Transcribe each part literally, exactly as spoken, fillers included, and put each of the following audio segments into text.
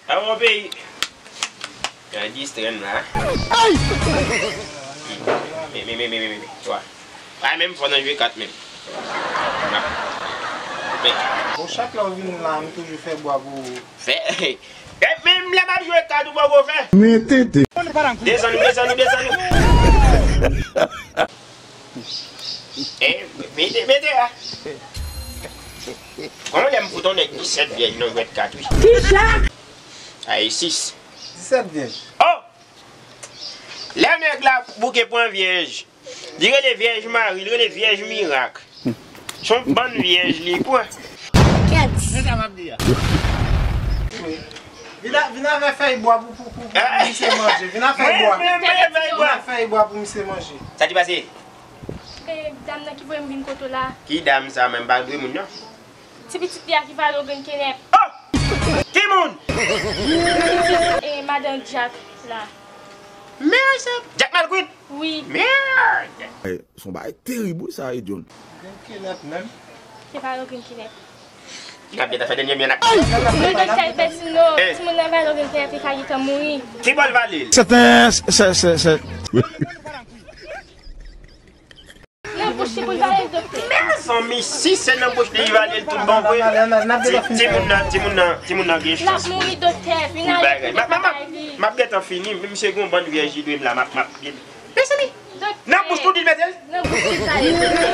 Sa bon peyi. Nan distrè m la. Men, men, men, men, men, men, men. Twa. Pa menm fò nan jwe kat menm. Men. Bon, chak lè w vin la, m toujou fè bwa pou ou. Fè. E, menm lè m ap jwe kat ou poko fè. Men tete. Desann ou, desann ou, desann ou. E, mete, mete a. Kòman lè m fout on nèg disèt vyèj nan jwèt kat, wi. Kisa? Ay, sis. Disèt vyèj. Oh! Lè nèg la bouke pran vyèj, li rele vyèj mari, li rele vyèj mirak. Se yon bann vyèj li pran. Kèt. Se sa m ap di a. Vin a, vin avè fèy bwa pou, pou, pou, pou misye manje. Vin a fèy bwa. Mwen, mwen, mwen, fèy bwa. Vin a fèy bwa pou misye manje. Sa ki pase? E, dam nan ki voye m vin kote w la. Ki dam sa menm? M pa dwe moun, non. Ti pitit li a ki vale w grenn kenèp. Oh! Ki moun? Ti pitit, e, madan Jack la. Merde! Jack Malkwit? Wi. Merde! Eh, se yon bagay terib, wi, sa, e John. Grenn kenèp menm. Ki vale w grenn kenèp. N ap gentan fè dènye miyonn ak. Non, doktè Albertino, eh, timoun nan vale w grenn kenèp, li ka gentan mouri. Ki bò l vale l? Se te, se, se, se. Nan bouch li pou l vale l, doktè. Mezanmi, si se nan bouch li vale l tout bon vre. Ti, timoun nan, timoun nan, timoun nan gen chans. L ap mouri, doktè. Vin ale pou bagay li. M ap gentan fini. Misye gen yon bann vyèj li dwe m la. M ap, m ap, mezanmi. Nan bouch li di l mete l? Nan bouch li vale l, doktè.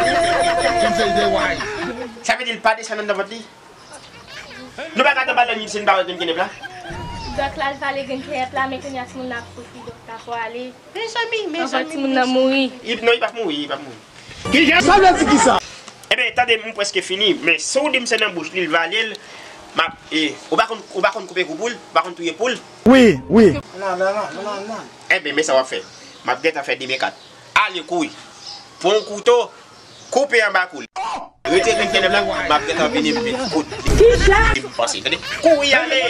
Sa vle di l pa desann anndan vant li? Nou pa ka tann pandan nit si n pa wè grenn kenèp la? Dòk la, l vale grenn kenèp la, men kounye a timoun nan ap soufri, dòk la fò ale. Mezanmi, mezanmi, anvan timoun nan mouri. Non, li p ap mouri, li p ap mouri. Sa vle di kisa? Ebyen, tande, m prèske fini, men si w di m se nan bouch li, l vale l, m ap, e, ou pa konn, ou pa konn koupe kou poul, ou pa konn touye poul? Wi, wi. Ebyen, men sa w ap fè. M ap gentan fè de men kat. Ale kouri. Pran yon kouto, koupe anba kou l. Rete grenn kenèp la, m ap gentan vini, m vin kout li. Kisa? M pase, tande? Kouri ale!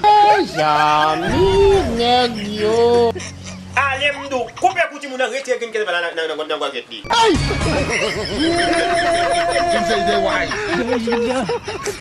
Mezanmi, nèg yo. Ale, m di w, koupe kou timoun nan, rete grenn kenèp la nan, nan, nan, nan gòjèt li. Ay!